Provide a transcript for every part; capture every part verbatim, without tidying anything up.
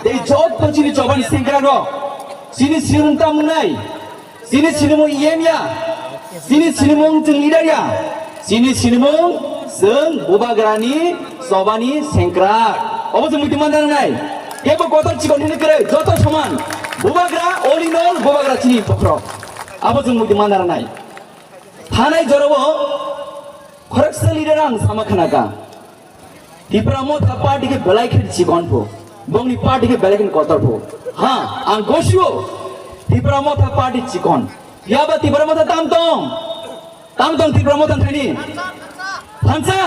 Tei jotto chini chobani sengkrak rok, chini sinimung tamung nai, chini sinimung E M ya, chini sinimung chwng leader ya, chini sinimung chwng bubagrani chobani sengkrak. Obo chwng muitu manjak nai. Kebo kotor chikon hwnwi kwrwi, joto soman. Bubagra, all in all, bubagra chini bokhorok. Abo chwng muitu manjak nai. Thanai jorao khoroksa leader ang sama khnaka. Tipra Motha party khe belai khe chikon pho. Bongni party khe belai khe kotor pho. Ha, ang gosio. Tipra Motha party chikon. Yaba Tipra Motha tam tong. Tam tong Tipra Motha thani. Thansa.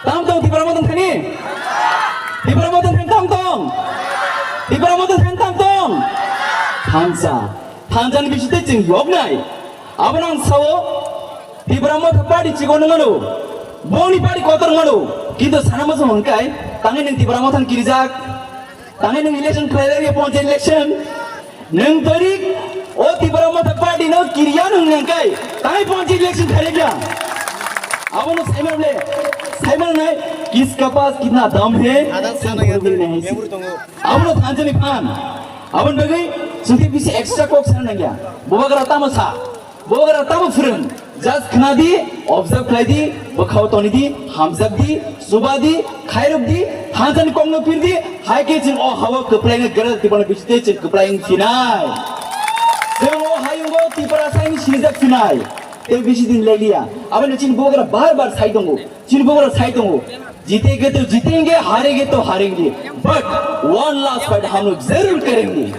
Tam tong Tipra Motha thani. Tipra Motha thani tam tong. Tipra Motha thani tam tong. Thansa. Thansa ni bisite chwng yoknai. Abo nang sao. Tipra Motha party chikon mano, bongni party kotor mano, kintu sana masa hwnkai, tangwi nwng Tipra Motha kirijak, tangwi nwng election khlai ya ponchayat election, nwng torik o Tipra Motha party no kiriya nwng nangkai, tangwi ponchayat election khlai ya. Abono saimar le, saimar nai, kiska paas kitna dam hai, Adal sana ya, memory tongo. Abono thansa ni phan, abon bagwi, suti bisi extra kok sana nangya, bubagra tamo sa. Bubagra tamo phwrwng, just khna di, observe khlai di, bwkhao toni di, hamjak di, chuba di, khairok di, thansa ni kokno pir di, hai khe chwng o hao kwplai wngwi gwnang Tipra ni bisite chwng kwplai wng phinai. Chwng o hayungo Tiprasa hinwi sinijak phinai. Tei bisi din leliya. Aboni chini bubagra bar bar sai tongo. Chini bubagra sai tongo. Jitenge to jitenge, harenge to harenge, but one last fight hum log zarur karenge.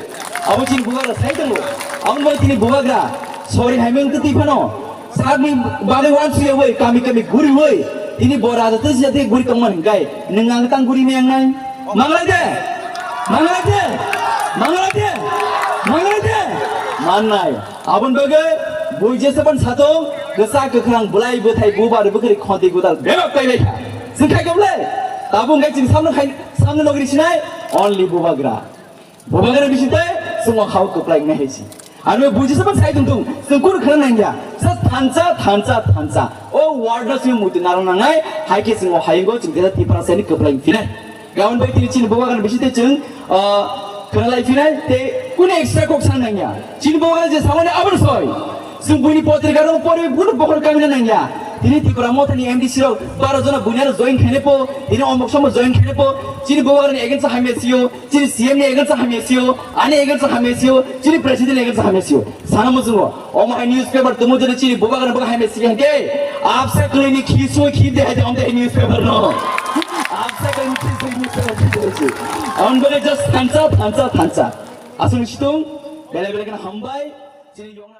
Abo chini bubagra sai tongo. Abo bai tini bubagra sori haimeng to tiphano. Sagni bagwi wan suya woi, kami kami guri woi. Tini bo raja to jate guri tongman hingkai. Neng ang tang guri me ang nai. Manglai de. Manglai de. Manglai de. Manglai de. Mannai. Aboni bagwi bui jesaban satung, kwchak kwkhrang, bwlai bwthai, bubar bwkhri, khonti gwdal bebak kailaikha. Chwng khai khe bwlai? Tabuk wngkha chwng samno khai, samno nogri sinai, only bubagra. Bubagra bising tei chwng o hao kwplai wngnai hai si. Ano bui jesaban sai tongthung, chwng kunu khna nangya. Sa thansa, thansa, thansa. O word no chwng muitu narwk nangnai, hai khe chwng o hayungo chwng jesa Tiprasani kwplai wng phinai. Gabon bai tini chini bubagrani bisi tei chwng, ah, khwnalai phinai tei kunu extra kok san nangya. Chini bubagra je samani aboni soi. Chwng buini potrika rok pori kunu bokhor kamina nangya. Tini Tipra Mothani M D C rok baro jona buini aro join khainai po, tini omok somok join khainai po. Chini bubagrani against o hamya sio, chini C M ni against o hamya sio, ani against o hamya sio, chini president ni against o hamya sio. Sana muchungo, omo hai newspaper tumu jodi chini bubagrani bubagra hai message hingke, apsa kwlwini khi sui khi de hai de omte hai newspaper no. Apsa kwlwini khi sui newspaper khi de hai si. Amon bole just thansa, thansa, thansa. Aswk situng, bele bele kena hambai, chini yongna